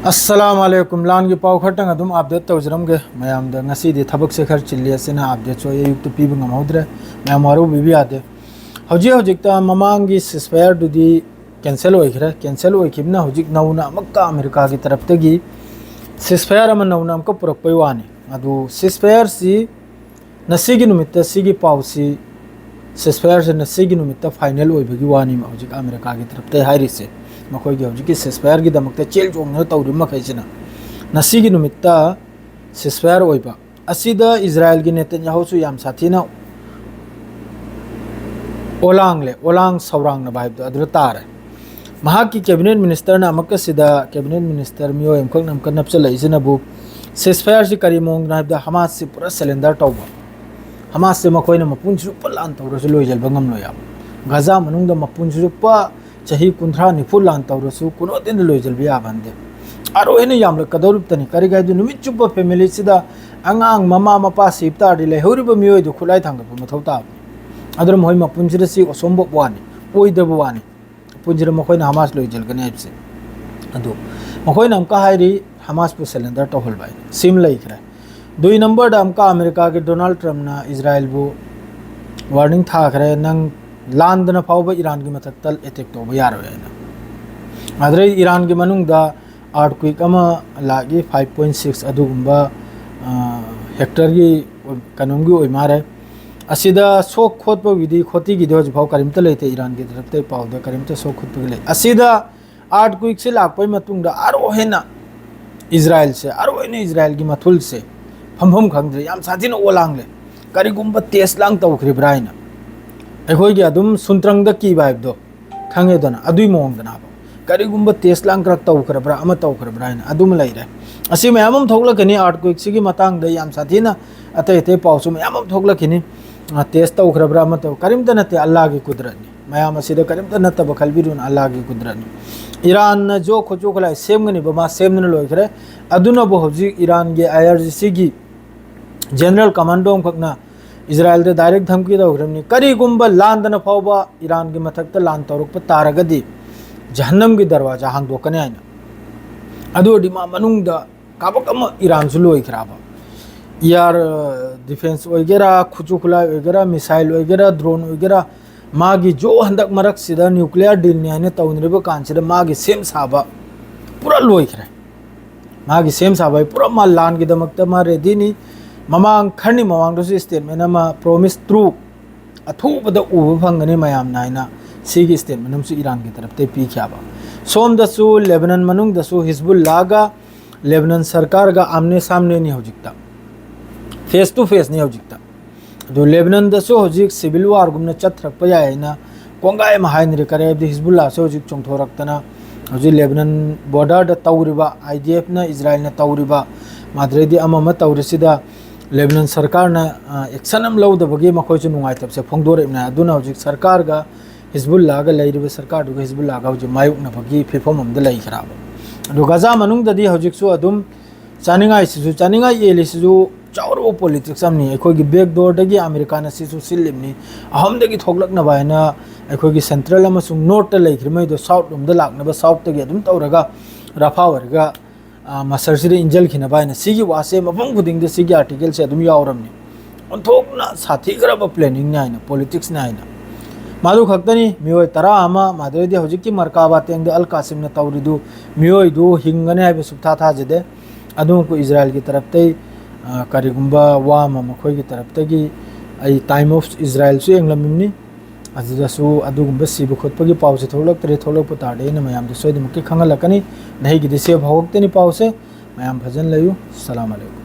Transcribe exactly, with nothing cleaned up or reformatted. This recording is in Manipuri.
ꯑꯁꯂꯥꯝ ꯑꯂꯩꯀꯨꯝ꯫ ꯂꯥꯟꯒꯤ ꯄꯥꯎ ꯈꯔꯇꯪ ꯑꯗꯨꯝ ꯑꯞꯗꯦꯠ ꯇꯧꯖꯔꯝꯒꯦ ꯃꯌꯥꯝꯗ꯫ ꯉꯁꯤꯗꯤ ꯊꯕꯛꯁꯦ ꯈꯔ ꯆꯤꯜꯂꯤ ꯑꯁꯤꯅ ꯑꯞꯗꯦꯠꯁꯨ ꯑꯩ ꯑꯌꯨꯛꯇ ꯄꯤꯕ ꯉꯝꯍꯧꯗ꯭ꯔꯦ꯫ ꯃꯌꯥꯝ ꯋꯥꯔꯧꯕꯤꯕ ꯌꯥꯗꯦ꯫ ꯍꯧꯖꯤꯛ ꯍꯧꯖꯤꯛꯇ ꯃꯃꯥꯡꯒꯤ ꯁꯤꯁꯐꯥꯌꯔꯗꯨꯗꯤ ꯀꯦꯟꯁꯦꯜ ꯑꯣꯏꯈ꯭ꯔꯦ꯫ ꯀꯦꯟꯁꯦꯜ ꯑꯣꯏꯈꯤꯕꯅ ꯍꯧꯖꯤꯛ ꯅꯧꯅ ꯑꯃꯨꯛꯀ ꯑꯃꯦꯔꯤꯀꯥꯒꯤ ꯇꯔꯞꯇꯒꯤ ꯁꯤꯁꯐꯥꯌꯔ ꯑꯃ ꯅꯧꯅ ꯑꯃꯨꯛꯀ ꯄꯨꯔꯛꯄꯩ ꯋꯥꯅꯤ꯫ ꯑꯗꯨ ꯁꯤꯁꯐꯥꯌꯔꯁꯤ ꯉꯁꯤꯒꯤ ꯅꯨꯃꯤꯠꯇ ꯁꯤꯒꯤ ꯄꯥꯎꯁꯤ, ꯁꯤꯁꯐꯥꯌꯔꯁꯤ ꯉꯁꯤꯒꯤ ꯅꯨꯃꯤꯠꯇ ꯐꯥꯏꯅꯦꯜ ꯑꯣꯏꯕꯒꯤ ꯋꯥꯅꯤ ꯍꯧꯖꯤꯛ ꯑꯃꯦꯔꯤꯀꯥꯒꯤ ꯇꯔꯞꯇ ꯍꯥꯏꯔꯤꯁꯦ꯫ ꯃꯈꯣꯏꯒꯤ ꯍꯧꯖꯤꯛꯀꯤ ꯁꯤꯁꯐꯥꯌꯔꯒꯤꯗꯃꯛꯇ ꯆꯦꯜ ꯆꯣꯡꯗꯨꯅ ꯇꯧꯔꯤꯕ ꯃꯈꯩꯁꯤꯅ ꯉꯁꯤꯒꯤ ꯅꯨꯃꯤꯠꯇ ꯁꯤꯁꯐꯥꯌꯔ ꯑꯣꯏꯕ꯫ ꯑꯁꯤꯗ ꯏꯖꯔꯥꯌꯦꯜꯒꯤ ꯅꯦꯇꯟꯌꯥꯍꯨꯁꯨ ꯌꯥꯝ ꯁꯥꯊꯤꯅ ꯑꯣꯂꯥꯡꯂꯦ, ꯑꯣꯂꯥꯡ ꯁꯧꯔꯥꯡꯅꯕ ꯍꯥꯏꯕꯗꯣ ꯑꯗꯨꯗ ꯇꯥꯔꯦ꯫ ꯃꯍꯥꯛꯀꯤ ꯀꯦꯕꯤꯅꯦꯠ ꯃꯤꯅꯤꯁꯇꯔꯅ ꯑꯃꯨꯛꯀ ꯁꯤꯗ, ꯀꯦꯕꯤꯅꯦꯠ ꯃꯤꯅꯤꯁꯇꯔ ꯃꯤꯑꯣꯏ ꯑꯃꯈꯛꯅ ꯑꯃꯨꯛꯀ ꯅꯞꯆꯜꯂꯛꯏꯁꯤꯅꯕꯨ, ꯁꯤꯁꯐꯥꯌꯔꯁꯤ ꯀꯔꯤ ꯃꯑꯣꯡꯗꯅꯣ ꯍꯥꯏꯕꯗ ꯍꯃꯥꯁꯁꯤ ꯄꯨꯔꯥ ꯁꯦꯂꯦꯟꯗꯔ ꯇꯧꯕ꯫ ꯍꯃꯥꯁꯁꯦ ꯃꯈꯣꯏꯅ ꯃꯄꯨꯟꯁꯤ ꯆꯨꯞꯄ ꯂꯥꯟ ꯇꯧꯔꯁꯨ ꯂꯣꯏꯁꯤꯟꯕ ꯉꯝꯂꯣꯏ ꯍꯥꯏꯕ꯫ ꯒꯥꯖꯥ ꯃꯅꯨꯡꯗ ꯃꯄꯨꯟꯁꯤ ꯆꯨꯞꯄ ꯆꯍꯤ ꯀꯨꯟꯊ꯭ꯔꯥ ꯅꯤꯐꯨ ꯂꯥꯟ ꯇꯧꯔꯁꯨ ꯀꯨꯅꯣꯗꯤꯟꯗ ꯂꯣꯏꯁꯤꯟꯕ ꯌꯥꯕ ꯅꯠꯇꯦ꯫ ꯑꯔꯣꯏ ꯍꯦꯟꯅ ꯌꯥꯝꯂꯛꯀꯗꯧꯔꯤꯕꯇꯅꯤ꯫ ꯀꯔꯤꯒꯤ ꯍꯥꯏꯗꯤ ꯅꯨꯃꯤꯠ ꯆꯨꯞꯄ ꯐꯦꯃꯤꯂꯤꯁꯤꯗ ꯑꯉꯥꯡ ꯃꯃꯥ ꯃꯄꯥ ꯁꯤꯕ ꯇꯥꯔꯗꯤ ꯂꯩꯍꯧꯔꯤꯕ ꯃꯤꯑꯣꯏꯗꯨ ꯈꯨꯠꯂꯥꯏ ꯊꯥꯡꯒꯠꯄ ꯃꯊꯧ ꯇꯥꯕꯅꯤ꯫ ꯑꯗꯨꯅ ꯃꯈꯣꯏ ꯃꯄꯨꯟꯁꯤꯗ ꯁꯤ ꯑꯁꯣꯝꯕ ꯋꯥꯅꯤ, ꯑꯣꯏꯗꯕ ꯋꯥꯅꯤ꯫ ꯃꯄꯨꯟꯁꯤꯗ ꯃꯈꯣꯏꯅ ꯍꯃꯥꯁ ꯂꯣꯏꯁꯤꯟꯒꯅꯤ ꯍꯥꯏꯕꯁꯦ꯫ ꯑꯗꯨ ꯃꯈꯣꯏꯅ ꯑꯃꯨꯛꯀ ꯍꯥꯏꯔꯤ ꯍꯃꯥꯁꯄꯨ ꯁꯦꯂꯦꯟꯗꯔ ꯇꯧꯍꯜꯕ ꯍꯥꯏꯅ꯫ ꯁꯤꯃ ꯂꯩꯈ꯭ꯔꯦ꯫ ꯗꯨꯏ ꯅꯝꯕꯔꯗ ꯑꯃꯨꯛꯀ ꯑꯃꯦꯔꯤꯀꯥꯒꯤ ꯗꯣꯅꯥꯜꯗ ꯇ꯭ꯔꯝꯞꯅ ꯏꯖꯔꯥꯌꯦꯜꯕꯨ ꯋꯥꯔꯅꯤꯡ ꯊꯥꯈ꯭ꯔꯦ, ꯅꯪ ꯂꯥꯟꯗꯅ ꯐꯥꯎꯕ ꯏꯔꯥꯟꯒꯤ ꯃꯊꯛꯇ ꯑꯦꯇꯦꯛ ꯇꯧꯕ ꯌꯥꯔꯣꯏ ꯍꯥꯏꯅ꯫ ꯑꯗꯨꯗꯩ ꯏꯔꯥꯟꯒꯤ ꯃꯅꯨꯡꯗ ꯑꯥꯔꯠꯀ꯭ꯋꯤꯛ ꯑꯃ ꯂꯥꯛꯏ, ꯐꯥꯏꯚ ꯄꯣꯏꯟ ꯁꯤꯛꯁ ꯑꯗꯨꯒꯨꯝꯕ, ꯑ, ꯍꯦꯛꯇꯔꯒꯤ ꯀꯩꯅꯣꯝꯒꯤ ꯑꯣꯏ ꯃꯥꯜꯂꯦ꯫ ꯑꯁꯤꯗ ꯁꯣꯛ ꯈꯣꯠꯄꯒꯤꯗꯤ, ꯈꯣꯠꯇꯤꯒꯤꯗꯤ ꯍꯧꯖꯤꯛꯐꯥꯎ ꯀꯔꯤꯝꯇ ꯂꯩꯇꯦ ꯏꯔꯥꯟꯒꯤ ꯇꯔꯞꯇꯒꯤ ꯄꯥꯎꯗ, ꯀꯔꯤꯝꯇ ꯁꯣꯛ ꯈꯣꯠꯄꯒꯤ ꯂꯩ꯫ ꯑꯁꯤꯗ ꯑꯥꯔꯠꯀ꯭ꯋꯤꯛꯁꯦ ꯂꯥꯛꯄꯩ ꯃꯇꯨꯡꯗ ꯑꯔꯣ ꯍꯦꯟꯅ ꯏꯖꯔꯥꯌꯦꯜꯁꯦ, ꯑꯔꯣ ꯍꯦꯟꯅ ꯏꯖꯔꯥꯌꯦꯜꯒꯤ ꯃꯊꯨꯜꯁꯦ ꯐꯝꯐꯝ ꯈꯪꯗ꯭ꯔꯦ, ꯌꯥꯝ ꯁꯥꯊꯤꯅ ꯑꯣꯂꯥꯡꯂꯦ꯫ ꯀꯔꯤꯒꯨꯝꯕ ꯇꯦꯁ ꯂꯥꯡ ꯇꯧꯈ꯭ꯔꯤꯕ꯭ꯔꯥ ꯍꯥꯏꯅ, ꯑꯩꯈꯣꯏꯒꯤ ꯑꯗꯨꯝ ꯁꯨꯟꯇ꯭ꯔꯪꯗ ꯀꯤꯕ ꯍꯥꯏꯕꯗꯣ ꯈꯪꯉꯦꯗꯅ, ꯑꯗꯨꯏ ꯃꯑꯣꯡꯗꯅꯦꯕ꯫ ꯀꯔꯤꯒꯨꯝꯕ ꯇꯦꯁ ꯂꯥꯡ ꯈꯔ ꯇꯧꯈ꯭ꯔꯕ꯭ꯔꯥ, ꯑꯃ ꯇꯧꯈ꯭ꯔꯕ꯭ꯔꯥ ꯍꯥꯏꯅ ꯑꯗꯨꯃ ꯂꯩꯔꯦ꯫ ꯑꯁꯤ ꯃꯌꯥꯝ ꯑꯃ ꯊꯣꯛꯂꯛꯀꯅꯤ, ꯑꯥꯔꯠꯀ꯭ꯋꯤꯛꯁꯤꯒꯤ ꯃꯇꯥꯡꯗ ꯌꯥꯝ ꯁꯥꯊꯤꯅ ꯑꯇꯩ ꯑꯇꯩ ꯄꯥꯎꯁꯨ ꯃꯌꯥꯝ ꯑꯃ ꯊꯣꯛꯂꯛꯈꯤꯅꯤ꯫ ꯑ, ꯇꯦꯁ ꯇꯧꯈ꯭ꯔꯕ꯭ꯔꯥ, ꯑꯃ ꯇꯧ-, ꯀꯔꯤꯝꯇ ꯅꯠꯇꯦ, ꯑꯜꯂꯥꯒꯤ ꯀꯨꯗꯔꯠꯅꯤ꯫ ꯃꯌꯥꯝ ꯑꯁꯤꯗ ꯀꯔꯤꯝꯇ ꯅꯠꯇꯕ ꯈꯜꯕꯤꯔꯨꯅꯨ, ꯑꯜꯂꯥꯒꯤ ꯀꯨꯗꯔꯠꯅꯤ꯫ ꯏꯔꯥꯟꯅ ꯖꯣ ꯈꯨꯠꯁꯨ ꯈꯨꯠꯂꯥꯏ ꯁꯦꯝꯒꯅꯤꯕ, ꯃꯥ ꯁꯦꯝꯗꯨꯅ ꯂꯣꯏꯈ꯭ꯔꯦ꯫ ꯑꯗꯨꯅꯕꯨ ꯍꯧꯖꯤꯛ ꯏꯔꯥꯟꯒꯤ ꯑꯥꯏ ꯑꯥꯔ ꯖꯤ ꯁꯤꯒꯤ ꯖꯦꯅꯔꯦꯜ ꯀꯃꯥꯟꯗꯣ ꯑꯃꯈꯛꯅ ꯏꯖꯔꯥꯌꯦꯜꯗ ꯗꯥꯏꯔꯦꯛ ꯙꯝꯀꯤ ꯇꯧꯈ꯭ꯔꯕꯅꯤ, ꯀꯔꯤꯒꯨꯝꯕ ꯂꯥꯟꯗꯅ ꯐꯥꯎꯕ ꯏꯔꯥꯟꯒꯤ ꯃꯊꯛꯇ ꯂꯥꯟ ꯇꯧꯔꯛꯄ ꯇꯥꯔꯒꯗꯤ ꯖꯍꯟꯅꯝꯒꯤ ꯗꯔꯋꯥꯖꯥ ꯍꯥꯡꯗꯣꯛꯀꯅꯤ ꯍꯥꯏꯅ꯫ ꯑꯗꯨ ꯑꯣꯏꯔꯗꯤ ꯃꯥ ꯃꯅꯨꯡꯗ ꯀꯥꯕꯛ ꯑꯃ ꯏꯔꯥꯟꯁꯨ ꯂꯣꯏꯈ꯭ꯔꯕ꯫ ꯏꯌꯥꯔ ꯗꯤꯐꯦꯟꯁ ꯑꯣꯏꯒꯦꯔꯥ, ꯈꯨꯠꯁꯨ ꯈꯨꯠꯂꯥꯏ ꯑꯣꯏꯒꯦꯔꯥ, ꯃꯤꯁꯥꯏꯜ ꯑꯣꯏꯒꯦꯔꯥ, ꯗ꯭ꯔꯣꯟ ꯑꯣꯏꯒꯦꯔꯥ, ꯃꯥꯒꯤ ꯖꯣ ꯍꯟꯗꯛ ꯃꯔꯛꯁꯤꯗ ꯅ꯭ꯌꯨꯀ꯭ꯂꯤꯌꯔ ꯗꯤꯜꯅꯤ ꯍꯥꯏꯅ ꯇꯧꯅꯔꯤꯕ ꯀꯥꯟꯁꯤꯗ ꯃꯥꯒꯤ ꯁꯦꯝ ꯁꯥꯕ ꯄꯨꯔꯥ ꯂꯣꯏꯈ꯭ꯔꯦ꯫ ꯃꯥꯒꯤ ꯁꯦꯝ ꯁꯥꯕ ꯍꯥꯏ ꯄꯨꯔꯥ ꯃꯥ ꯂꯥꯟꯒꯤꯗꯃꯛꯇ ꯃꯥ ꯔꯦꯗꯤꯅꯤ꯫ ꯃꯃꯥꯡ ꯈꯔꯅꯤ ꯃꯃꯥꯡꯗꯁꯨ ꯁ꯭ꯇꯦꯠꯃꯦꯟ ꯑꯃ, "ꯄ꯭ꯔꯣꯃꯤꯁ ꯇ꯭ꯔꯨ, ꯑꯊꯨꯕꯗ ꯎꯕ ꯐꯪꯒꯅꯤ ꯃꯌꯥꯝꯅ" ꯍꯥꯏꯅ ꯁꯤꯒꯤ ꯁ꯭ꯇꯦꯠꯃꯦꯟ ꯑꯃꯁꯨ ꯏꯔꯥꯟꯒꯤ ꯇꯔꯞꯇꯒꯤ ꯄꯤꯈꯤꯕ꯫ ꯁꯣꯝꯗꯁꯨ ꯂꯦꯕꯅꯟ ꯃꯅꯨꯡꯗꯁꯨ ꯍꯤꯖꯕꯨꯜꯂꯥꯒ ꯂꯦꯕꯅꯟ ꯁꯔꯀꯥꯔꯒ ꯑꯥꯝꯅꯦ ꯁꯥꯝꯅꯦꯅꯤ ꯍꯧꯖꯤꯛꯇ, ꯐꯦꯁ ꯇꯨ ꯐꯦꯁꯅꯤ ꯍꯧꯖꯤꯛꯇ꯫ ꯑꯗꯨ ꯂꯦꯕꯅꯟꯗꯁꯨ ꯍꯧꯖꯤꯛ ꯁꯤꯚꯤꯜ ꯋꯥꯔꯒꯨꯝꯅ ꯆꯠꯊꯔꯛꯄ ꯌꯥꯏ ꯍꯥꯏꯅ ꯀꯣꯡꯒꯥꯏ ꯑꯃ ꯍꯥꯏꯅꯔꯤ꯫ ꯀꯔꯤ ꯍꯥꯏꯕꯗꯤ ꯍꯤꯖꯕꯨꯜꯂꯥꯁꯨ ꯍꯧꯖꯤꯛ ꯆꯣꯡꯊꯣꯔꯛꯇꯅ ꯍꯧꯖꯤꯛ ꯂꯦꯕꯅꯟ ꯕꯣꯔꯗꯔꯗ ꯇꯧꯔꯤꯕ, ꯑꯥꯏ ꯗꯤ ꯑꯦꯐꯅ ꯏꯖꯔꯥꯏꯜꯅ ꯇꯧꯔꯤꯕ, ꯃꯗꯨꯗꯩꯗꯤ ꯑꯃ ꯑꯃ ꯇꯧꯔꯤꯁꯤꯗ ꯂꯦꯕꯅꯟ ꯁꯔꯀꯥꯔꯅ, ꯑ, ꯑꯦꯛꯁꯟ ꯑꯃ ꯂꯧꯗꯕꯒꯤ ꯃꯈꯣꯏꯁꯨ ꯅꯨꯡꯉꯥꯏꯇꯕꯁꯦ ꯐꯣꯡꯗꯣꯔꯛꯏꯕꯅꯤ꯫ ꯑꯗꯨꯅ ꯍꯧꯖꯤꯛ ꯁꯔꯀꯥꯔꯒ ꯍꯤꯖꯕꯨꯜꯂꯥꯒ ꯂꯩꯔꯤꯕ ꯁꯔꯀꯥꯔꯗꯨꯒ ꯍꯤꯖꯕꯨꯜꯂꯥꯒ ꯍꯧꯖꯤꯛ ꯃꯥꯌꯣꯛꯅꯕꯒꯤ ꯐꯤꯕꯝ ꯑꯃꯗ ꯂꯩꯈ꯭ꯔꯕ꯫ ꯑꯗꯣ ꯒꯖꯥ ꯃꯅꯨꯡꯗꯗꯤ ꯍꯧꯖꯤꯛꯁꯨ ꯑꯗꯨꯝ ꯆꯥꯅꯤꯡꯉꯥꯏꯁꯤꯁꯨ, ꯆꯥꯅꯤꯡꯉꯥꯏ ꯌꯦꯜꯂꯤꯁꯤꯁꯨ ꯆꯥꯎꯔꯕ ꯄꯣꯂꯤꯇꯤꯛꯁ ꯑꯃꯅꯤ꯫ ꯑꯩꯈꯣꯏꯒꯤ ꯕꯦꯛ ꯗꯣꯔꯗꯒꯤ ꯑꯃꯦꯔꯤꯀꯥꯅ ꯁꯤꯁꯨ ꯁꯤꯜꯂꯤꯕꯅꯤ꯫ ꯑꯍꯨꯝꯗꯒꯤ ꯊꯣꯛꯂꯛꯅꯕ ꯍꯥꯏꯅ ꯑꯩꯈꯣꯏꯒꯤ ꯁꯦꯟꯇ꯭ꯔꯦꯜ ꯑꯃꯁꯨꯡ ꯅꯣꯔꯠꯇ ꯂꯩꯈ꯭ꯔꯤꯉꯩꯗꯣ ꯁꯥꯎꯠ ꯂꯣꯝꯗ ꯂꯥꯛꯅꯕ, ꯁꯥꯎꯠꯇꯒꯤ ꯑꯗꯨꯝ ꯇꯧꯔꯒ ꯔꯐꯥ ꯑꯣꯏꯔꯒ, ꯑ, ꯃꯁꯔꯁꯤꯗ ꯏꯟꯖꯜꯈꯤꯅꯕ ꯍꯥꯏꯅ ꯁꯤꯒꯤ ꯋꯥꯁꯦ ꯃꯐꯝ ꯈꯨꯗꯤꯡꯗ ꯁꯤꯒꯤ ꯑꯥꯔꯇꯤꯀꯜꯁꯦ ꯑꯗꯨꯝ ꯌꯥꯎꯔꯕꯅꯤ꯫ ꯑꯣꯟꯊꯣꯛꯅ ꯁꯥꯊꯤꯈ꯭ꯔꯕ ꯄ꯭ꯂꯦꯅꯤꯡꯅꯤ ꯍꯥꯏꯅ, ꯄꯣꯂꯤꯇꯤꯛꯁꯅꯤ ꯍꯥꯏꯅ꯫ ꯃꯗꯨ ꯈꯛꯇꯅꯤ, ꯃꯤꯑꯣꯏ ꯇꯔꯥ ꯑꯃ, ꯃꯗꯨꯗꯩꯗꯤ ꯍꯧꯖꯤꯛꯀꯤ ꯃꯔꯀꯥꯕꯥ ꯇꯦꯡꯗ ꯑꯜ ꯀꯥꯁꯤꯝꯅ ꯇꯧꯔꯤꯗꯨ, ꯃꯤꯑꯣꯏꯗꯨ ꯍꯤꯡꯒꯅꯤ ꯍꯥꯏꯕ ꯁꯨꯛꯊꯥ ꯊꯥꯖꯗꯦ꯫ ꯑꯗꯨꯃꯛꯄꯨ ꯏꯖꯔꯥꯏꯜꯒꯤ ꯇꯔꯞꯇꯩ, ꯑ, ꯀꯔꯤꯒꯨꯝꯕ ꯋꯥ ꯑꯃ ꯃꯈꯣꯏꯒꯤ ꯇꯔꯞꯇꯒꯤ ꯑꯩ ꯇꯥꯏꯝ ꯑꯣꯐ ꯏꯖꯔꯥꯏꯜꯁꯨ ꯌꯦꯡꯂꯝꯃꯤꯕꯅꯤ꯫ ꯑꯗꯨꯗꯁꯨ ꯑꯗꯨꯒꯨꯝꯕ ꯁꯤꯕ ꯈꯣꯠꯄꯒꯤ ꯄꯥꯎꯁꯦ ꯊꯣꯛꯂꯛꯇ꯭ꯔꯦ꯫ ꯊꯣꯛꯂꯛꯄ ꯇꯥꯔꯗꯤ ꯑꯩꯅ ꯃꯌꯥꯝꯗ ꯁꯣꯏꯗꯅꯃꯛꯀꯤ ꯈꯪꯍꯜꯂꯛꯀꯅꯤ꯫ ꯅꯍꯩꯒꯤꯗꯤ ꯁꯦꯞ ꯍꯧꯔꯛꯇꯅꯤ ꯄꯥꯎꯁꯦ꯫ ꯃꯌꯥꯝ ꯐꯖꯅ ꯂꯩꯌꯨ꯫ ꯁꯂꯥꯝ ꯑꯂꯩꯀꯨꯝ꯫